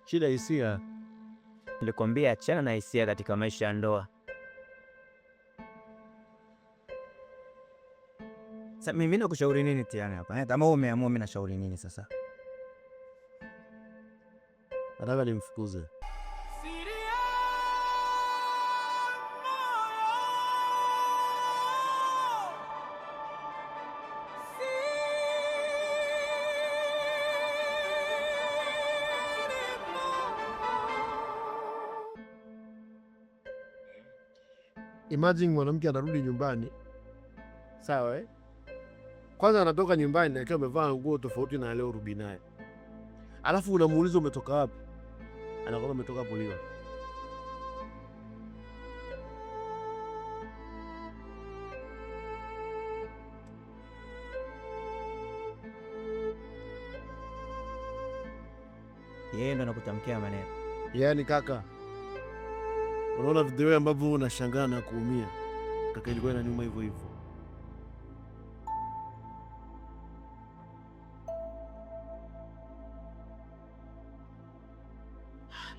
Shida hisia. Nilikwambia achana na hisia katika maisha ya ndoa. Sasa mimi nakushauri nini Tiana hapa? Eh, kama umeamua mimi nashauri nini sasa? Nataka nimfukuze. Imagine mwanamke anarudi nyumbani, sawa eh? Kwanza anatoka nyumbani akiwa amevaa nguo tofauti na aliyorudi naye, alafu unamuuliza umetoka wapi, anakwambia umetoka Puliwa. Yeye ndo anakutamkia maneno. Yaani kaka, unaona video ambavyo unashangaa na kuumia, kaka, ilikuwa inaniuma hivyo hivyo.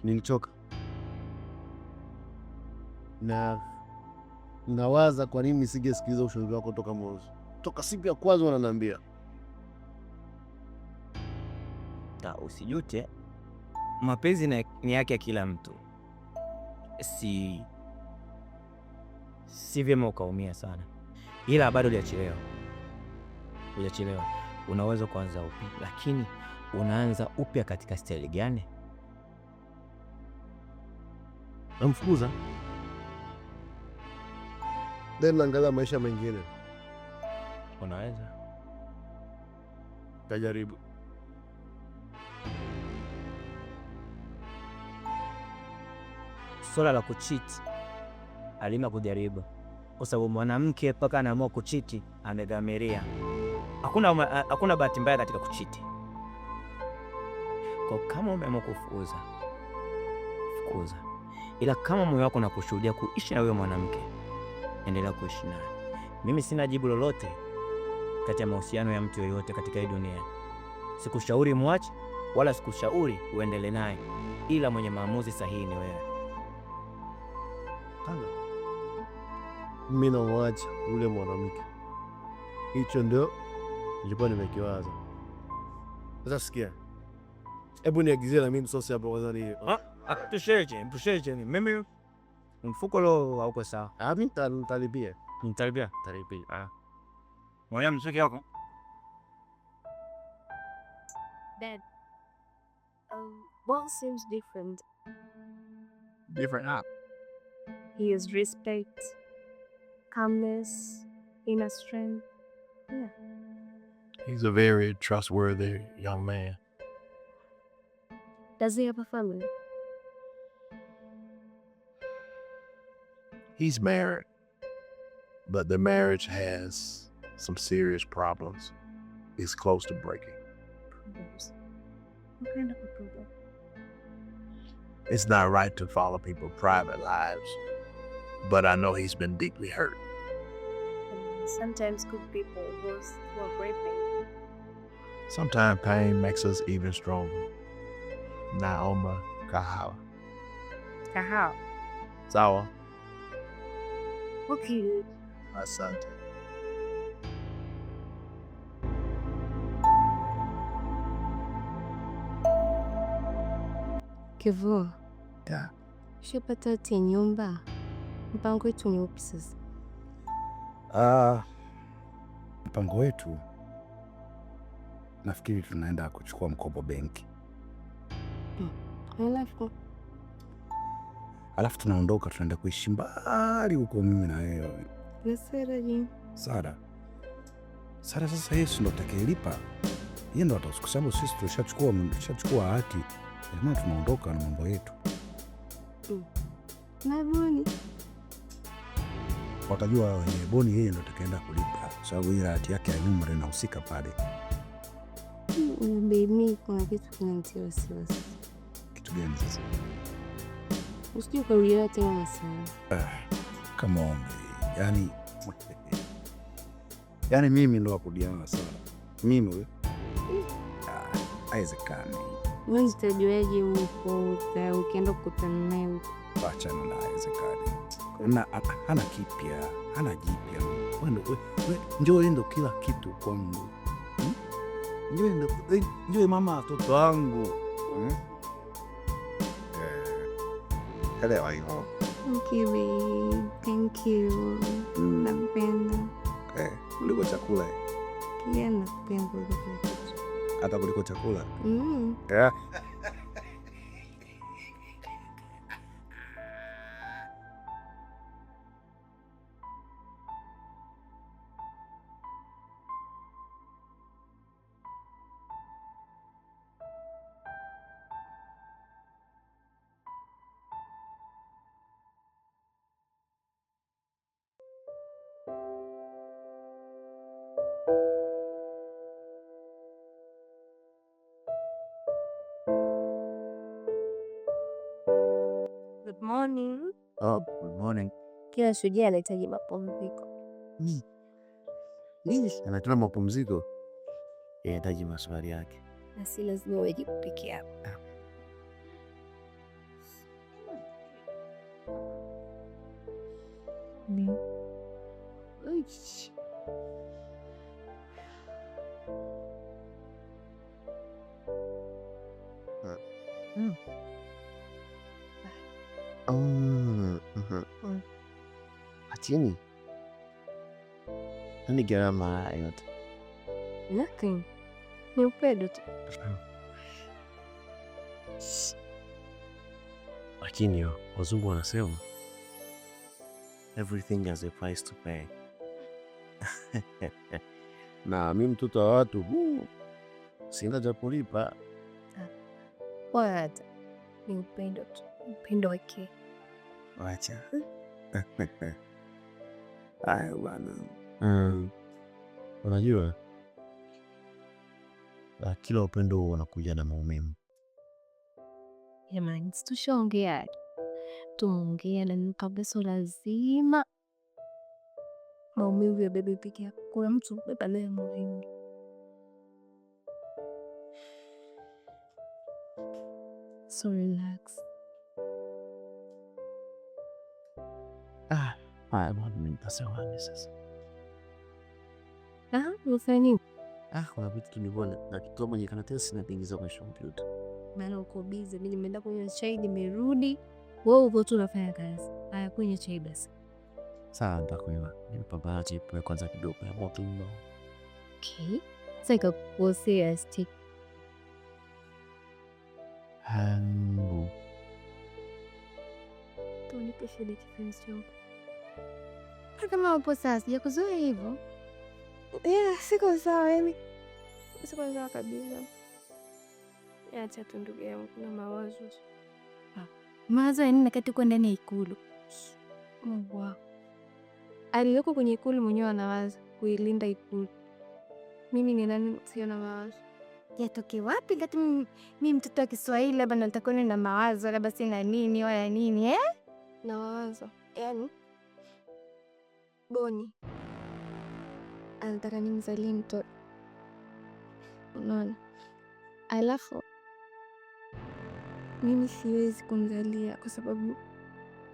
Nilichoka na nawaza kwa nini nisingesikiliza ushauri wako toka mwanzo, toka siku ya kwanza unaniambia. Ta, usijute, mapenzi ni yake ya kila mtu. Si vyema ukaumia sana, ila bado hujachelewa, hujachelewa. Unaweza kuanza upya, lakini unaanza upya katika staili gani? Namfukuza then naangalia maisha mengine. Unaweza Tajaribu. Swala la kuchiti alima kujaribu, kwa sababu mwanamke mpaka anaamua kuchiti amedhamiria. Hakuna bahati mbaya katika kuchiti. Kwa kama umeamua kufukuza, fukuza, ila kama moyo wako unakushuhudia kuishi na huyo mwanamke, endelea kuishi naye. Mimi sina jibu lolote kati ya mahusiano ya mtu yoyote katika hii dunia. Sikushauri mwache wala sikushauri uendele naye, ila mwenye maamuzi sahihi ni wewe. Mimi namwacha yule mwanamke, hicho ndio nilikuwa nimekiwaza. Sasa sikia, hebu niagizie na mimi msosi hapo kwanza ni. Tusheje mimi mfuko lo hauko sawa. Ah, mimi nitalipia. Nitalipia? Nitalipia. Ah. Moja msosi yako. Dad, Bon seems different. Different how? He has respect, calmness, inner strength. Yeah. He's a very trustworthy young man. Does he have a family? He's married, but the marriage has some serious problems. It's close to breaking. Problems. What kind of a problem? It's not right to follow people's private lives, but I know he's been deeply hurt. And sometimes good people go through a great pain. Sometimes pain makes us even stronger. Naoma Kahawa. Kahawa. Sawa. Okay. Asante. Kevo. Yeah. Ushapata hati ya nyumba? Mpango wetu ni upi sasa? Ah, mpango wetu nafikiri tunaenda kuchukua mkopo benki. Alafu Alafu tunaondoka tunaenda kuishi mbali huko, mimi na wewe. Na Sara je? Sara. Sara sasa yeye ndo atakayelipa. Yeye ndo kwa sababu sisi tulishachukua hati. Jamaa tunaondoka na mambo yetu. Na Boni? Watajua wenyewe. Boni yeye ndo atakayeenda kulipa, sababu ile hati yake ya nyumba ndio inahusika pale. Baby, kuna kitu kinanitia wasiwasi. Kitu gani sasa? Usije ukarudia tena na Sara. Come on, baby. Yaani mimi ndo wakurudiana na Sara. Mimi huyo. Haiwezekani. Wewe utajuaje huko ukienda kukutana naye huko? Achana na, haiwezekani. Hana kipya, hana jipya. Njoo ndo kila kitu kwangu. Njoo mama watoto wangu. Elewa hivyo. Okay, babe. Thank you. Nakupenda. Kuliko chakula. Pia nakupenda kuliko kila kitu. Hata kuliko chakula. Mm. Yeah. Good morning. Oh, good morning. Kila shujaa anahitaji mapumziko. Nini? Anatoa mapumziko. Yanahitaji maswali yake. Na si lazima uwejibu peke yako. Lakini nani gharama haya yote? Nothing. Ni upendo tu. Lakini wazungu wanasema everything has a price to pay. Na mi mtoto wa watu sina cha kulipa. Wala hata. Ni upendo tu. Upendo wake. Wacha. Haya bwana. Unajua kila upendo huo unakuja na maumivu. Jamani, si tushaongea. Tumeongea na nikamwambia sio lazima maumivu ya bebe peke yako. Kuna mtu beba naye maumivu. So relax. Haya bwana, mimi nitasemaje sasa? Unafanya nini? Kuna vitu tulikuwa nakitoa kwenye karatasi na kuingiza kwenye kompyuta. Maana uko busy, mimi nimeenda kunywa chai nimerudi. Wewe uko tu unafanya kazi. Haya, kunywa chai basi. Sawa, nitakunywa. Nipa bahati ipo kwanza kidogo ya moto mno. Okay. Sasa ikakukosea stick. Hambu. Tunipe shida kipenzi changu. Kama upo sasa, sijakuzoea hivyo. Yeah, siko sawa yani. Siko sawa kabisa. Acha tu ndugu yangu, kuna mawazo. Mawazo ya nini wakati uko ndani ya Ikulu? Mungu wangu. Aliyoko kwenye Ikulu mwenyewe anawaza kuilinda Ikulu. Mimi ni nani sio na mawazo? Yatoke wapi kati mimi mtoto wa Kiswahili labda ndo nitakuwa na mawazo labda sina nini wala nini eh? Na mawazo. Yaani Boni anataka nimzalie mtoto. Unaona? Alafu mimi siwezi kumzalia kwa sababu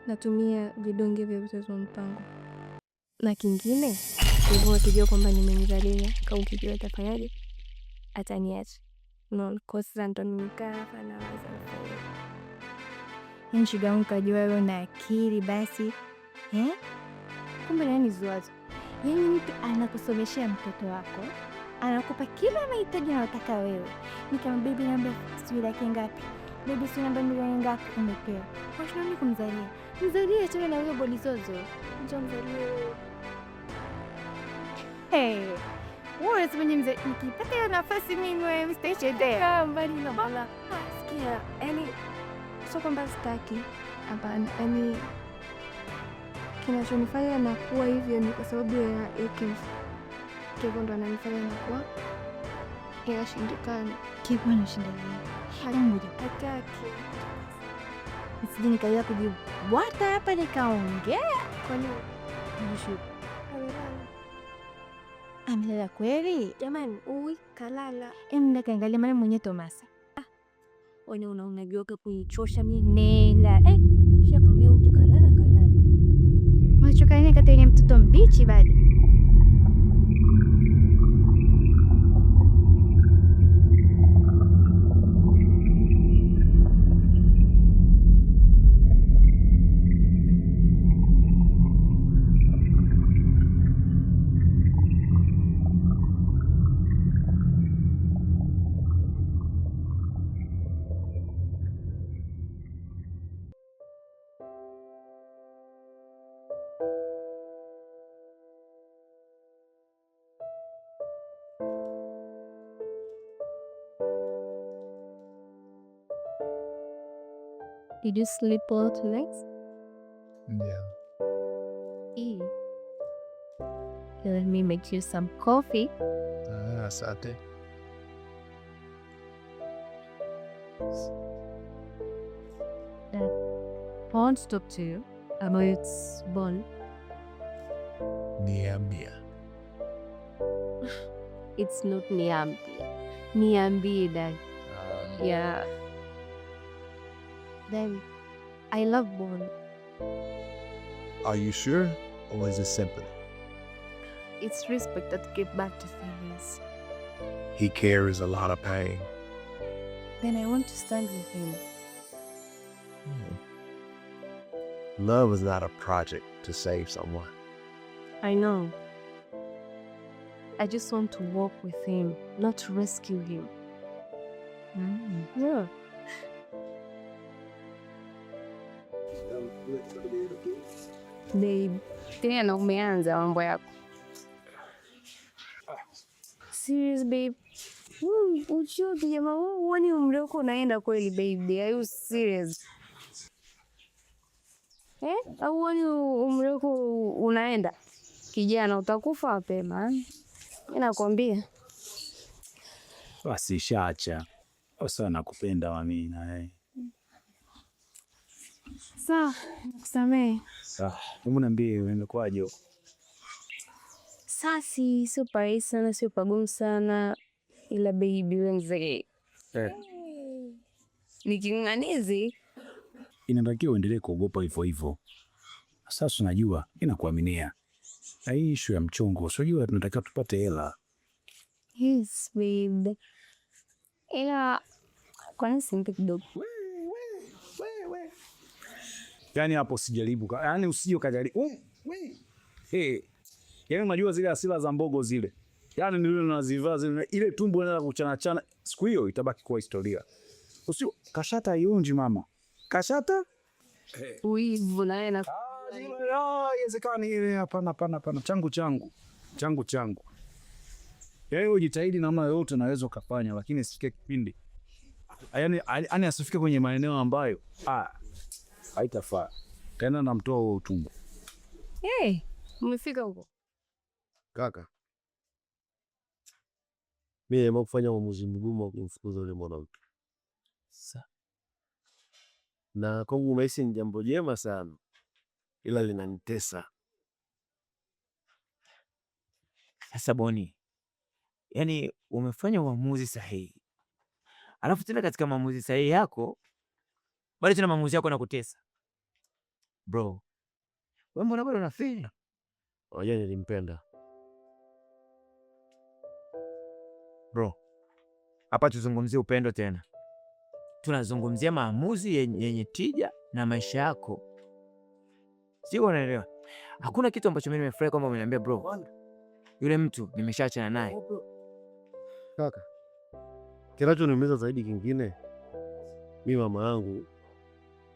natumia vidonge vya uzazi wa mpango. Na kingine, hivyo akijua kwamba nimemzalia, kama ukijua atafanyaje? Ataniacha. Unaona? Kwa sasa ndo nimekaa hapa nawaza nifanyeje. Yaani shoga yangu kajua wewe una akili basi. Eh? Kumbe nani zuazo? Yaani mtu anakusomeshea mtoto wako, anakupa kila mahitaji unayotaka wewe. Ni kama baby namba sijui laki ngapi, baby sijui namba milioni ngapi umepewa. Kwa nini kumzalia? Mzalie tena na huyo bolizozo. Njoo mzalie wewe. Hey, wewe unasema ni mzee, nikipata hiyo nafasi mimi wewe sitaichezea. Kaa mbali na bala. Sikia, yaani sio kwamba sitaki. Hapana, yaani kinachonifanya nakuwa hivyo ni kwa sababu ya Kevo. Kevo ndo ananifanya nakuwa inashindikana. Kevo anashinda nini? Ngoja. Hataki. Nisije nikaweza kujibwata hapa nikaongea. Kwa nini? Mwisho Amelala. Amelala kweli? Jamani, ui kalala. Em, kaangalia maana mwenyewe Tomasa. Wewe unageuka kunichosha mimi nenda. Eh, shakwambia mtu kalala kalala. Unachoka nini kati ni mtoto mbichi bado? Did you sleep well tonight? Yeah. E. Let me make you some coffee. Ah, asante. I want to talk to you about Bon. Niambie. It's not niambie. Niambie, Dad. Ah, Yeah. Daddy, I love Bon. Are you sure or is it sympathy? It's respect that give back to feelings. He carries a lot of pain. Then I want to stand with him. Love is not a project to save someone. I know. I just want to walk with him, not to rescue him. Yeah. Babe, tena umeanza mambo yako. Serious babe. Uchoki jamaa, wewe huoni umri wako unaenda kweli babe? Are you serious? Eh? Au huoni umri wako unaenda? Kijana utakufa mapema. Mimi nakwambia. Basi shaacha. Sasa nakupenda mami na eh. Sawa, nakusamehe. Ah, hebu niambie imekuwaje huko? Sasi sio parahisi sana, sio pagumu sana, ila baby wewe mzee. Eh. Ni king'ang'anizi. Inatakiwa uendelee kuogopa hivyo hivyo. Sasa unajua inakuaminia. Na hii issue ya mchongo, unajua tunatakiwa tupate hela. Yes babe. Ila kwa nini simpe kidogo? Yaani hapo usijaribu, yaani usije ukajaribu. Hey. Yaani unajua zile asila za mbogo zile. Yaani ni yule unazivaa zile ile tumbo inaanza kuchana chana. Siku hiyo itabaki kuwa historia. Usio kashata ionji mama. Kashata? Uivu na yeye na Ah, haiwezekani ile, hapana hapana hapana. Changu changu. Changu changu. Yaani wewe jitahidi namna yoyote unaweza ukafanya, lakini isifike kipindi. Yaani asifike kwenye maeneo ambayo haitafaa. Tena namtoa huo utumbo. Hey, umefika huko. Kaka, mimi nimeamua kufanya uamuzi mgumu wa kumfukuza yule mwanamke. Na kwangu umehisi ni jambo jema sana, ila linanitesa. Sasa Boni, yani umefanya uamuzi sahihi, alafu tena katika maamuzi sahihi yako bado tena maamuzi yako yanakutesa bro. Wewe mbona bado unafeli? Unajua nilimpenda bro. Hapa tuzungumzie upendo tena, tunazungumzia maamuzi yenye tija na maisha yako, sio? Unaelewa? Hakuna kitu ambacho mimi nimefurahi kwamba umeniambia bro, yule mtu nimeshaachana naye. Kaka, kinachoniumiza zaidi kingine, mi mama yangu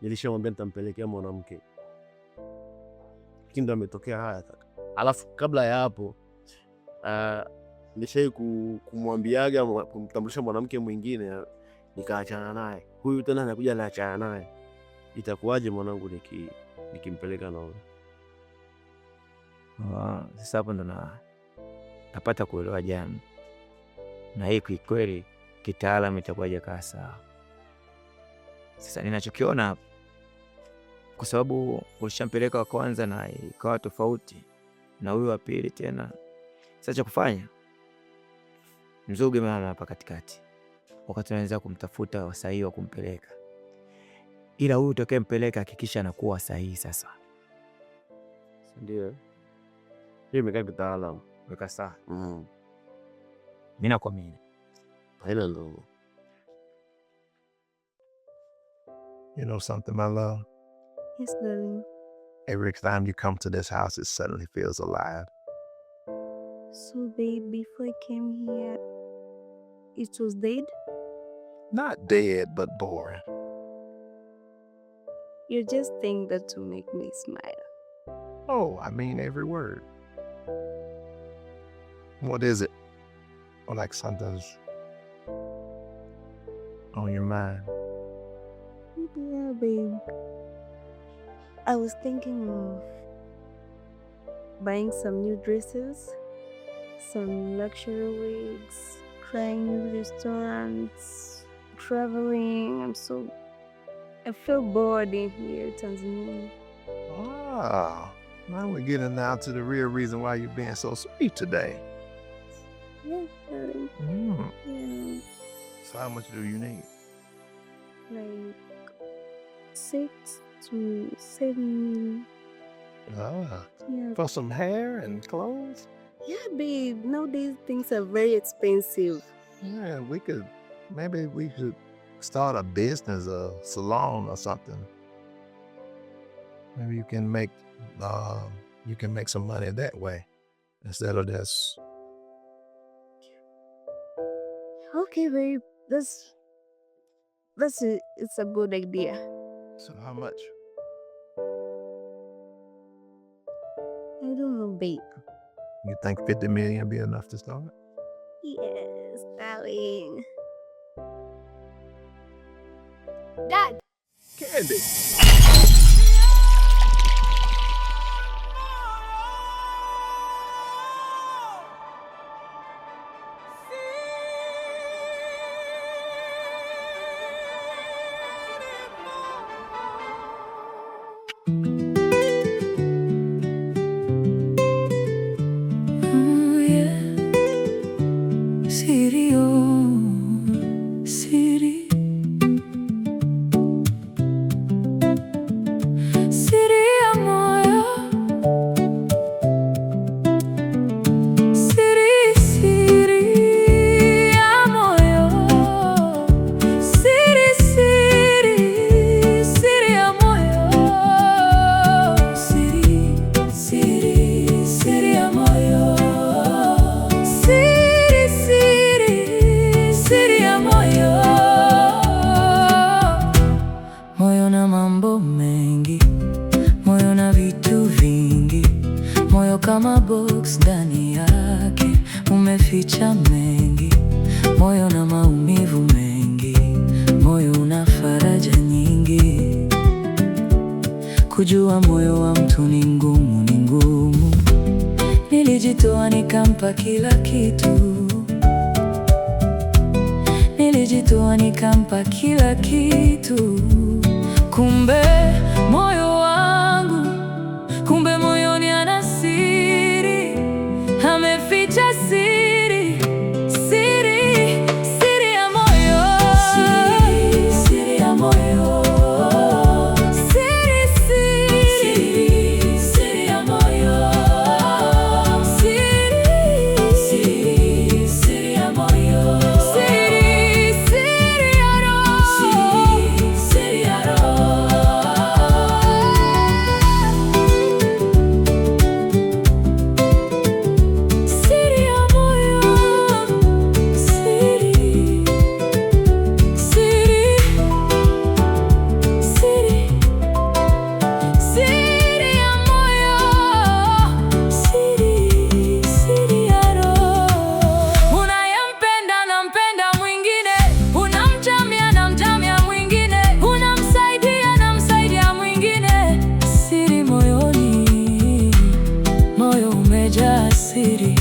nilishamwambia nitampelekea mwanamke, lakini ndo ametokea haya kaka. Alafu kabla ya hapo nilishai kumwambiaga kumtambulisha mwanamke mwingine, nikaachana naye. Huyu tena anakuja naachana naye, itakuwaje mwanangu nikimpeleka na huyu? Sasa hapo ndo napata kuelewa jana, na hii kikweli kitaalamu itakuwaje kaa sawa. Sasa ninachokiona hapa, kwa sababu ulishampeleka wa kwanza na ikawa tofauti na huyu wa pili tena, sasa cha kufanya Mzuge mama hapa katikati, wakati unaweza kumtafuta wasahihi wa kumpeleka, ila huyu utakayempeleka hakikisha anakuwa sahihi. Sasa Ndio hiyo imekaa kitaalamu. Weka sawa. Mimi nakuamini. Haina ndogo. You know something, my love? Yes, darling. Every time you come to this house, it suddenly feels alive. So, babe, before I came here, it was dead? Not dead, but boring. You just think that to make me smile. Oh, I mean every word. What is it? Or like something's on your mind. Yeah, babe. I was thinking of buying some new dresses, some luxury wigs, trying new restaurants, traveling. I feel bored in here, Tanzania. Ah, now we're getting down to the real reason why you're being so sweet today. Yeah, darling. Yeah, So how much do you need? like 6 to 7 million. Ah, Yeah. for some hair and clothes? Yeah, babe. Nowadays things are very expensive. Yeah, maybe we could start a business, a salon or something. Maybe you can make some money that way instead of just. Okay, babe. It's a good idea. So how much? I don't know, babe. You think 50 million be enough to start? Yes, darling. Dad. Candy. Oh, yeah. Siri, oh, siri. Siri ya moyo. Siri, siri ya moyo. Siri, siri, siri ya moyo. Siri, siri, siri ya moyo. Siri, siri, siri ya moyo. Moyo na mambo mengi, moyo na vitu vingi, moyo kama box ndani yake umeficha mengi, moyo na maumivu mengi, moyo una faraja nyingi. Kujua moyo wa mtu ni ngumu, ni ngumu. Nilijitoa nikampa kila kitu, nilijitoa nikampa kila kitu. Kumbe moyo wangu, kumbe moyoni ana siri, ameficha siri, siri, siri ya moyo, siri, siri ya moyo, siri, siri, siri ya moyo, siri, siri, siri ya moyo, siri, siri ya roho, siri, siri ya roho. Siri ya moyo, siri, siri, siri, siri ya moyo, siri, siri ya roho. Unayempenda nampenda mwingine, unamjamia namjamia mwingine, unamsaidia namsaidia mwingine. Siri moyoni, moyo umejaa siri,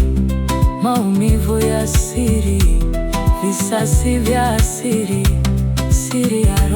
maumivu ya siri, visasi vya siri, siri ya